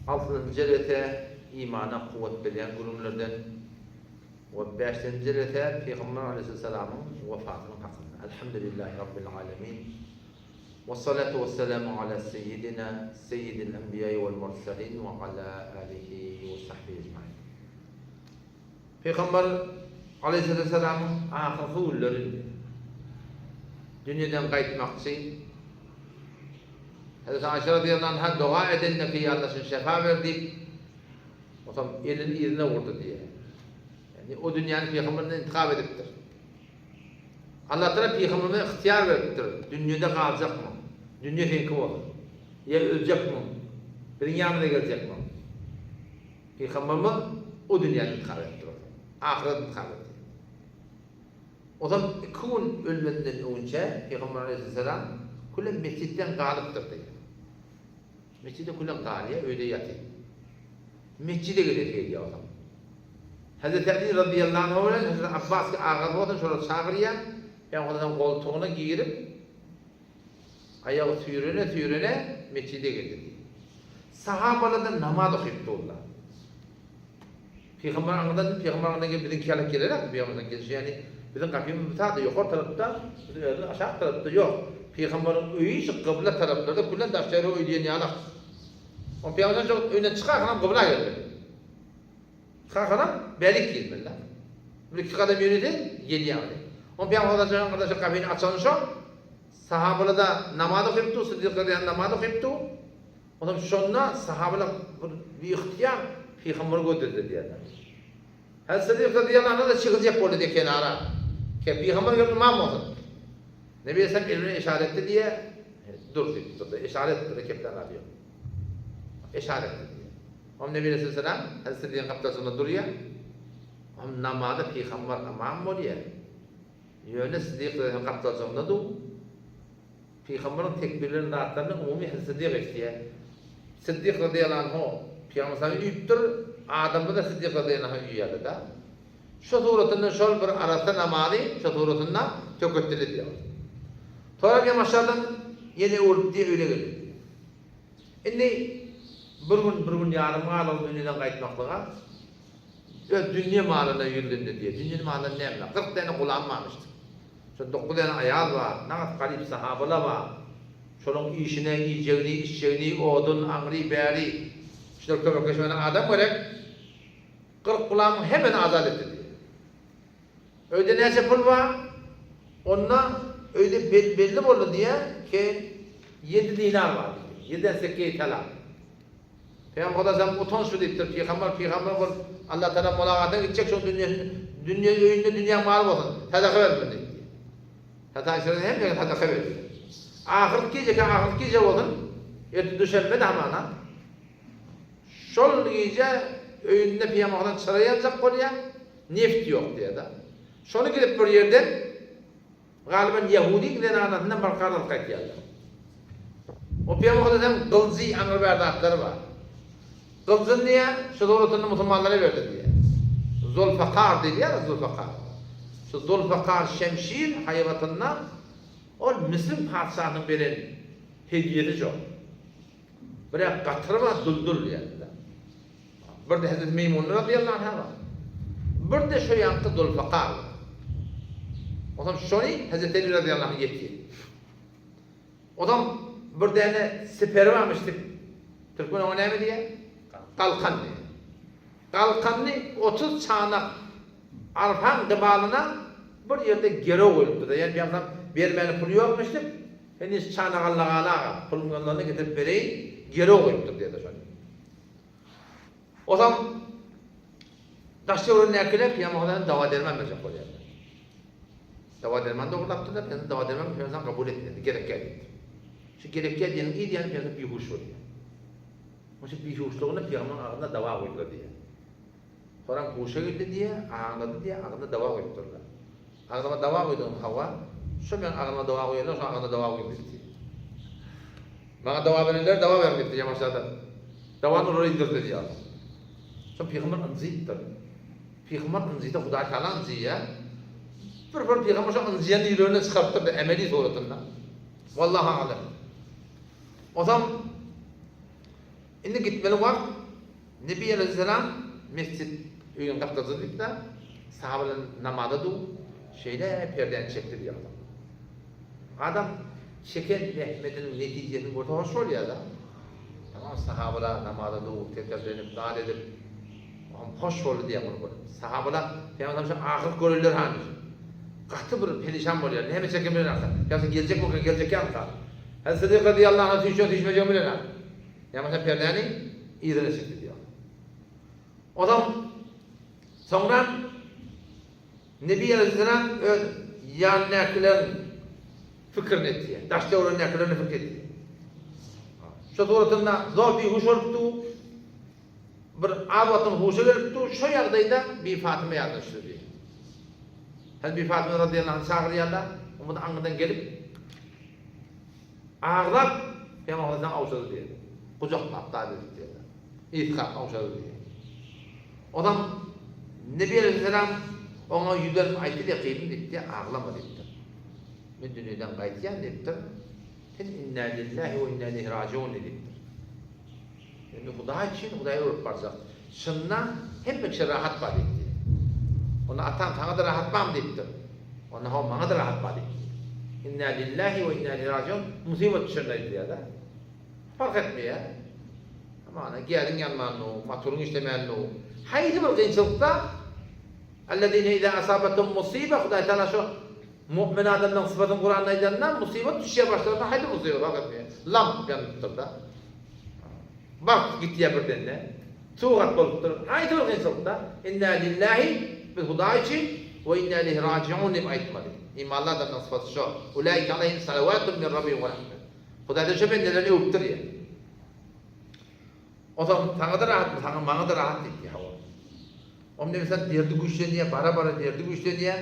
Altynjy jelese imana kuwwat berýän gürrüňlerden we bäşinji jelese Pygamber aleýhissalamyň wefatynyň hakynda. Elhamdülillahi Rabbil alemin. Wessalatu wessalamu ala seýýidina seýýidil enbiýai wel murselin we ala alihi we sahbihi ejmain. Pygamber aleýhissalamyň ahyrky günleri indi. Dünýeden gaýtmakçy. Hezreti Aýşe razyýallahu anha doga edende ki Alla şuny şefa ber diýip, otam elini yzyna urdy diýýär. Ýagny o dünýäni pygamberden intikap edipdir. Allah Taala pygamberimize ygtyýar beripdir. Dünýede galjakmyň? Dünýe seňki bolsun. Ýa öljekmiň? Biziň ýanymyza geljekmiň? Pygamberimiz o dünýäni intikap edipdir. Ahyret intikap etdi. Ozal iki gün ölmezinden öňünçä Pygamber aleýhissalam külem mesjitden galypdyr diýýär. Mesjide külem galýar, öýde ýatyr. Mesjide gelesi gelýär ozal. Hezreti Ali razyýallahu anhu bilen Hezreti Abbas ki agasy bolsun şolary çagyrýar. Pygamber goltugyna girip aýagy süýrene-süýrene mesjide geldi diýýär. Sahabalardan namaz okyp durlar. Pygamber aňyrdan pygamber aňyrdan gelip biziňki ýaly gelerek pygamberden gelişi ýagny biziň gapymyz bu tarapda ýokary tarapda biziň özümiz aşak tarapda ýok. Pygamberiň öýi şu gybla taraplarda küllen daş töweregi öý diýen ýalak. Oň pygamber şol öýünden çykarkanam gybla gelmeli. Çykarkanam bärik girmeli da. Bir iki gadam ýörese gelýär. Oň pygamber aňyrdan şu gapyny açansoň sahabalar-da namaz okypdy, Sydyk radiyallahu anh namaz okypdy. Onam şonda sahabalar bir biygtyýar pygamberi gözlediler diýýärler. Hazreti Sydyk razyýallahu anhu-da çykyljak boldy diýýär kenara. Ke pygamber gelip ymam bolsun. Nebi aleyhisselam eli bilen yşarat etdi diýýär. Dur diýip durdy. Yşarat etdi, kepden zady ýok. Yşarat etdi diýýär. Onam Nebi aleyhisselam Hazreti Sydygyň gapdalynda durýar. Onam namaza pygamber ymam bolýar. Ýöne Sydyk razyýallahu anh gapdaljygynda dur. Pygamberiň tekbirlenen zatlaryny umumy hem Syddyk eşidýär. Syddyk razyýallahu anhu Pygamber sallam üýüpdir, adamlar-da Syddyk razyýallahu anhu üýýärler-de. Şo suratynda şol bir arassa namazy şo suratynda töketdili diýýär. Soňra hem aşadan ýene öwrüp diýip öýle geldi. Indi bir gün, bir gün ýarym galyp dünýeden gaýtmaklyga öz dünýe malyna ýüzlendi diýýär. Dünýe malyna näme? 40 däne gulam barmyşdyr. Şo dokuz däne aýal bar, nagat garyp sahabalar bar. Şolaň işine, iýjegini, içjegini, odun, aňry, bäri şular kömekleşmäne adam gerek. 40 gulamyň hemmesini azat etdi diýýär. Öýde näçe pul bar? Onda öýde belli boldy diýýär, keýin ýedi dinar bar diýýär. Ýediden sekiz talap. Pygamber Hudaýjan utanç şu diýipdir. Pygamber pygamber bolup Allah Taala mulagatyna gitjek şoň dünýesini dünýe öýünde dünýäň maly bolsun. Sadaka bermeli diýdi. Satan şirin hem ýene sadaka berdi. Ahyrky gije ahyrky gije bolsun. Erte düşenbe de hamana. Şol gije öýünde pygamberden çyra ýanjak bolýar. Neft ýok diýýär-de. Şony gidip bir ýerden Galyban ýahudyň zenanasyndan bir karz alyp gaýtýarlar. O pygamber hem gyljy aňry bäri zatlary bar. Gyljyny diýýär, şu zolatyny musulmanlara berdi diýýär. Zulfakar diýilýär, Zulfakar. Şu Zulfakar şemşir haýbatynda ol Müsür patyşasynyň beren hediýesi şo. Birek gatyry bar, duldul diýýärler. Bir-de Hezreti Meýmuna razyýallahu anha bar. Bir-de şo ýaňky Zulfakar bar. Onsoň şony Hezreti Eli razyýallahu anh ýetýär. Onsoň bir däne siperi barmyş diýip, türkmen oňa näme diýýär? Galkan diýýär. Galkanyny 30 çanak arpaň gybalyna bir ýerde gerew goýlupdyr. Ýani bir bermäne puly ýokmuş diýip, heniz çanak Allagala aga, puluň ýanlarynda getirip bereýin, gerew goýupdyr diýýär şony. Ozal daş-töweregindäkiler Pygamberden dawa-derman berjek bolýarlar. Dawa-derman dogrulapdyrlar, Pygamber dawa-derman Pygamber kabul etmedi, gerekýär diýipdir. Şu gerekýär diýeniň yz ýany Pygamber bihuş bolýar. Şu bihuşlygyna Pygamberiň agzyna dawa guýdular diýýär. Soram huşa geldi diýýär, aňlady diýýär, agzyna dawa guýupdyrlar. Agzyma dawa guýduň, hawa, şo meň agzyma dawa guýanlar şoň agzyna dawa guýup gitdi. Maňa dawa berenler dawa berip gitdi ýamaşadan. Dawany olara indirdi diýýär. Şo pygamber ynjypdyr. Pygamber ynjysa Hudaý Taala ynjyýar. Bir bir pygamber şo ynjyýany ýüreginden çykarypdyr-da emeli suratynda. Wallahu alem. Onsoň. Indi gitmeli wagt Nebi aleýhissalam mesjit öýüň gapdalynda diýipdir, sahabalar namaza dur, şeýle perdäni çekdi diýýär adam. Adam çeken zähmetiniň netijesini görse hoş bolýar-da. Tamam sahabalar namaza dur, tekerlenip, zat edip, hoş boldy diýýär muny görüp. Sahabalar Pygamberimiz şu ahyrky görenler hany. Gaty bir perişan bolýar. Näme çeken bilen aksa. Ýa geljek bolsa geljek ýaňka. Hazreti Sydyk radyýallahu anh süýşen süýşmejegini bilen. Ýa perdäni yzyna çekdi diýýär. Onsoň soňra Nebi Aleyhisselam öz ýanyndakylaryň pikirini etdi. Daş töweregindäkilerini pikir etdi. Şu suratynda zor bihuş bolupdy. Bir az wagtdan huşa gelipdi. Şu ýagdaýda Bi Fatyma ýadyna düşdi. Hany Bi Fatyma radiyallahu anh çagyrýarlar. Oňa aňyrdan gelip Aglap, Pygamberimiz awşady diýýär. Gujaklap da berdi diýýär. Yzkap awşady diýýär. Onam Nebi Aleyhisselam oňa ýüzlenip aýtdy diýýär, gyzym diýipdi, aglama diýipdir. Men dünýeden gaýtýan diýipdir. Sen inna lillahi we inna ileyhi rajiun diýipdir. Indi Hudaý üçin Hudaýa öwrüp barjak. Şunda hemme kişi rahat bar diýipdi. Onda atam saňa-da rahat barmy diýipdir. Onda hawa maňa-da rahat bar diýipdi. Inna lillahi we inna ileyhi rajiun musybat düşende aýdylýar-da. Fark etmeýär. Hamana gäziň ýanmanyny, motoryň işlemänini, haýsy bir kynçylykda Ellezine iza asabathum musiba Hudaý Taala şo mu'min adamlaryň sypatyny Kuranda aýdanda musybat düşýär başlaryna haýsy musybat fark etmeýär. Lamp ýanypdyr-da. Bagt gitýär birdende. Surat bolupdyr. Haýsy bir kynçylykda Inna lillahi biz Hudaý üçin we inna ileyhi rajiun diýip aýtmaly. Imanly adamlaryň sypaty şo. Ulaika aleyhim salawatum min rabbihim we rahmet. Hudaýdan şo bendelerini öwüpdir diýýär. Onsoň saňa-da rahatmy, saňa maňa-da rahat diýipdi. Hawa. Onda insan derdi güýçlenýär, bara-bara derdi güýçlenýär.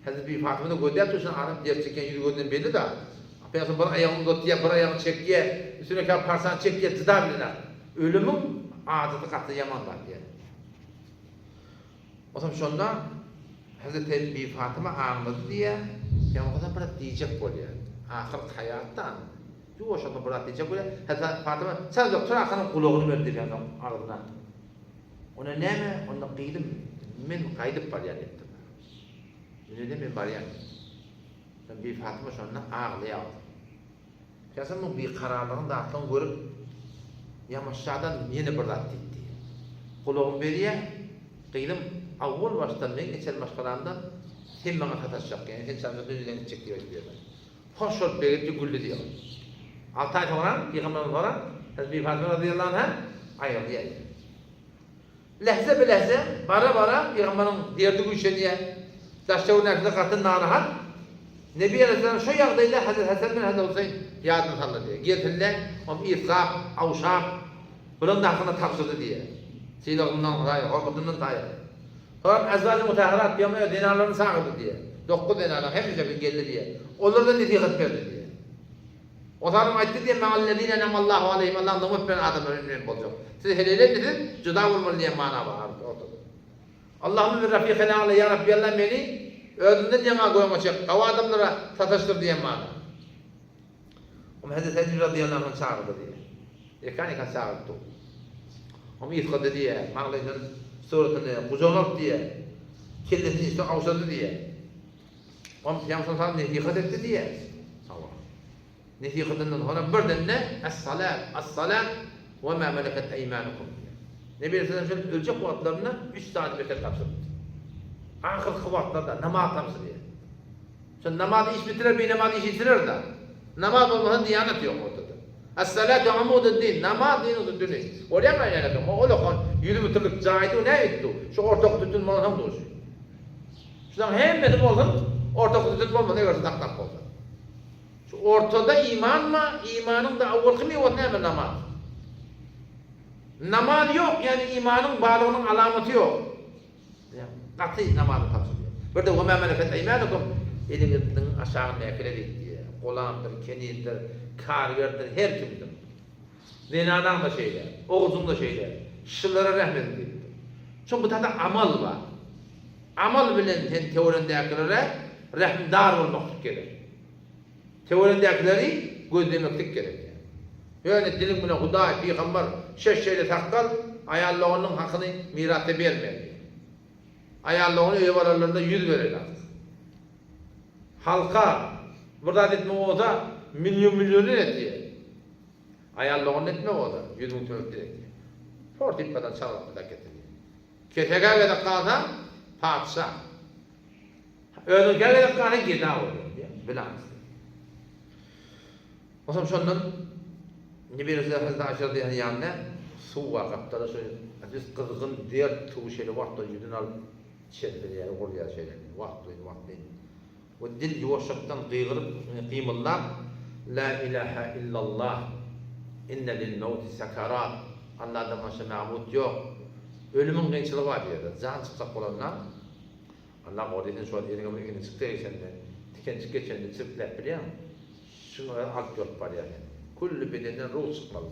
Häzir Bibi Fatyma-da gözläp durşuna adam dert çekýän ýüzi gözünden belli-da. Pygamber bir aýagyny uzatýar, bir aýagyny çekýär, üstüne käbir parsany çekýär, jyda bilenok. Ölümiň ajysy gaty ýaman zat diýýär. Onsoň şonda Hazreti Bibi Fatyma aňlady diýýär, Pygamber bir zat diýjek bolýar. Ahyrky haýatda ýuwaşjadan bir zat diýjek bolýar. Hazreti Fatyma çaljak turakanyň gulagyny berdi diýýär agzyna. Onda näme, onda gyzym, men gaýdyp barýan diýipdir. Dünýede men barýan. Şonda Bibi Fatyma şonda aglaýar. Şahsam muň bikararlygyny zatlygyny görüp, ýamaşjadan ýene bir zat diýipdi. Gulagymy berýä, gyzym, awwal başdan meň içeri maşgalamdan sen maňa sataşjak, ýagny sen çaga dünýeden gitjek diýip aýdyp berdi. Hoş bolup begendi, güldi diýýär. Alty aý soňra Pygamberimiz soňra Hazreti Bibi Fatyma razyýallahu anha aýrylýar. Lähze be lähze, bara-bara Pygamberiň derdi güýçlenýär. Daş-töweregindäkiler gaty narahat. Nebi aleýhissalam şo ýagdaýda Hazreti Hasan bilen Hazreti Huseýn ýadyna saldy diýýär. Gelsinler, oňa ysgap, awşap, bularyň da hakyna tabşyrdy diýýär. Sylagyndan taýa, hormatyndan taýa. Soňam Azwaji mutahharat Pygamber öz zenanlaryny çagyrdy diýýär. Dokuz zenana hemmesi geldi diýýär. Olara-da nesihat berdi diýýär. Ozalym aýtdy diýen Ma'allezine en'amallahu aleýhim Allaň nygmat beren adamlary bilen men boljak. Siz heleýle edilsiz juda bolmaly diýen mana bar ortada. Allahümme bir rafiqel a'la ýa Rabbi Allah meni özünden ýaňa göňe çek, gawy adamlara sataşdyr diýen mana. Om Hezreti Eli razyýallahu anh çagyrdy diýýär. Ekan-ekan çagyrypdy. Om ysgady diýýär, maňlaýyndan suratyny gujagyna alyp diýýär. Kellesini üstüne awşady diýýär. Onuň Pygamber sallallahu aleyhi ve sellem nesihat etdi diýýär. Hawa. Nesihatyndan soňra birden-de Es-salat, es-salat we ma meleket eýmanukum diýýär. Nebi aleyhisselam şol öljek wagtlarynda üç zady beter tabşyrypdy. Ahyrky wagtlarda namaz tabşyrýar. Şol namaz iş bitirer, bir namaz iş ýitirer-de. Namaz bolmasa diýanat ýok ortada. Es-salatu amudud-din, namaz diniň sütüni. Bolýarmy aýlanakam? Ol okan ýüzi mütirlik jaýdy, näme etdi? Şu ortaky sütün bolansoň duşy. Şularyň hemmesi bolsun, ortaky sütün bolmasa, eger şu saklap bolsa. Şu ortada iman bar, imanyň-da awalky miwesi näme? Namaz. Namaz ýok, ýagny imanyň barlygynyň alamaty ýok. Gaty namazy tabşyrýar. Bir-de we ma meleket eýmanukum eliňiziň aşagyndakylar diýýär. Gulamdyr, kenizdir, kargerdir, her kimdir. Zenanaň-da şeýle, ogzuň-da şeýle. Şulara rehmet ediň diýipdir. Çünki bu taýda amal bar. Amal bilen sen töwereňdäkilere rehimdar bolmaklyk gerek. Töwereňdäkileri gözlemeklik gerek. Ýöne diliň bilen Hudaý, pygambar, şeş şeýle sakgal, aýal doganynyň hakyny mirasda bermeli diýýär. Aýal dogany öýe baranlarynda 100 bereli hak. Halka bir zat etmek bolsa million-milliondan et diýýär. Aýal doganyny etmek bolsa 100 müň töwerekden et diýýär. Fortypkadan çalgyp bir getirýär. Kesekä gezek galsaň, patyşa. Özüňkä gezek galsaň, geda bolýar diýýär. Bilamyz. Onsoň şondan Nebi Resulullah Hazreti Aýşe radiyallahu anh ýanyna suw bar gapdala şo aziz gyzgyn dert suwy şeýle wagtlaýyn ýüzüne alyp çelpelýär, urýar şeýle wagtlaýyn wagtlaýyn. We dil ýuwaşjakdan gygyryp, gymyldap La ilaha illallah inne lil mewti sekarat Allahdan başga mabut ýok. Ölümiň kynçylygy bar diýýär. Jan çykjak bolanda Allah gorasyn şu wagt eliňe bir iňňe degişende, tikenjik geçende çirkläp bilýäňmi? Şuňa alyp ýolup barýar seni. Külli bedenden ruh çykmaly.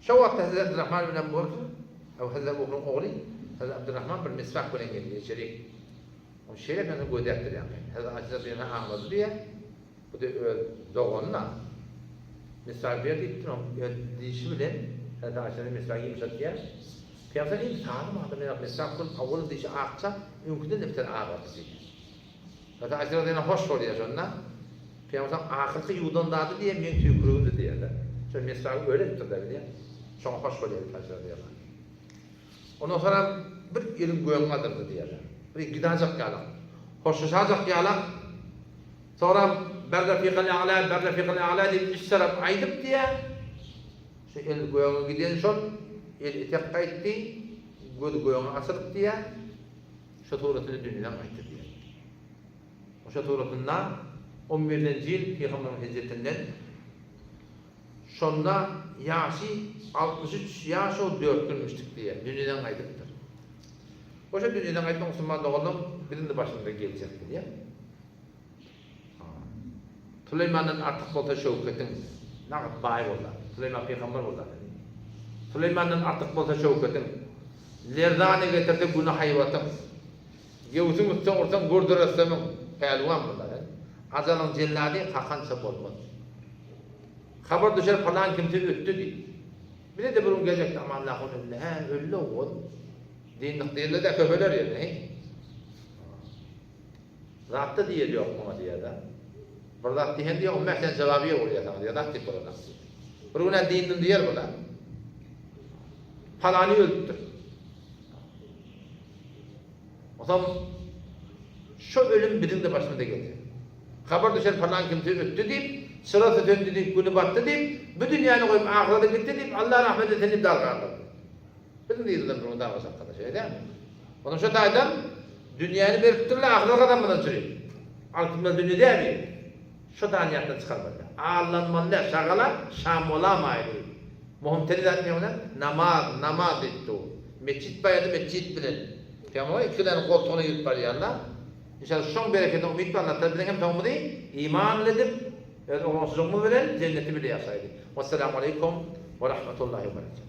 Şo wagtda Hezreti Abdurrahman ibn Abu Bekr, Hezreti Abu Bekriň ogly Hezreti Abdurrahman bir miswak bilen geldi içerik. Ony şeýle meni gözläpdir ýaňky. Hezreti Aýşe radiyallahu anha aňlady diýýär. Bu-da öz doganyna miswak ber diýipdir, oň öz dişi bilen Hezreti Aýşäni miswagy ýumşatýar. Pygamber iň salym adam ýaly miswak bilen awal dişi akja, öňküden-de beter agardy diýýär. Hezreti Aýşe radiyallahu anha hoş bolýar şonda. Pygamber ahyrky ýuwdan zady diýýär, meň tüýküligimdi diýýär-de. Şo miswagy öyle edipdir-de bilýär. Şoňa hoş bolýar Hezreti Aýşe radiyallahu anha. Ondan soňram bir elin gögüň galdyrdy diýýärler. Bir gidajak ýalak. Hoşlaşajak ýalak. Soňram Ber refiqil a'la, ber refiqil a'la diýip üç tarap aýdyp diýýär. Şu el gögüňe giden şol, el etek gaýtdy, göz gögüňe açylyp diýýär. Şu suratyny dünýeden gaýtdy diýýär. Şo suratynda on birlenji ýyl pygamberiň hijretinden Şonda ýaşy 63 ýaş o dört günmüşdik diýýär. Dünýeden gaýdypdyr. Oşa dünýeden gaýtmak musulman doganlar biziň-de başymyza geljek diýýär. Süleýmandan artyk bolsa şöwketiň, nagt baý bollar. Süleýman pygamber bollar. Süleýmandan artyk bolsa şöwketiň, lerzana getirse güni haýbatyň, göwsüň üstüne ursaň gürdi rüstemiň, pälwan bollar. Ajalyň jellady kakança bolmaz. Habar düşer pylan kimse ötdi diýip. Bize-de bir gün geljekde aman Allahun öldi. Hä, öldi ogul. Dyndyk diýerler-de köpeler ýene. Heý. Zatda diýeli ýok muňa diýýär-de. Bir zat diýen diýýär, on bäş sany jawaby ýok bolýar saňa diýýär, zat diýip bolanok diýýär. Bir gün-ä dyndym diýer bula. Palany ölüpdir. Onsoň şo ölüm biziň-de başymyza geldi. Habar düşer palan kimse ötdi diýip, çyrasy söndi diýip, güni batdy diýip, bu dünýäni goýup ahyrete gitdi diýip, Allah rahmet etsin diýip dargarlar. Biziň yzymyzdan bir gün dargaşak galar, şeýle dälmi? Onsoň şo taýdan dünýäni beripdirler, ahyret gazanmadan çüri. Altynlar dünýe dälmi? Şo dany ýatdan çykarmaly. Aldanmaly däl, şagala şam bolamaýly. Muhym teli zat näme? Namaz, namaz diýip dur. Metjit baýady metjit bilen. Pygamber iki däne goltugyna girip barýarlar. Inşallah şoň berekedine umyt bar, Allah Taala biziň hem soňumyzy imanly edip, öz oglançyjygymyz bilen jenneti bile ýaşaýly. Wessalamu aleýkum we rahmetullahi we berekatuh.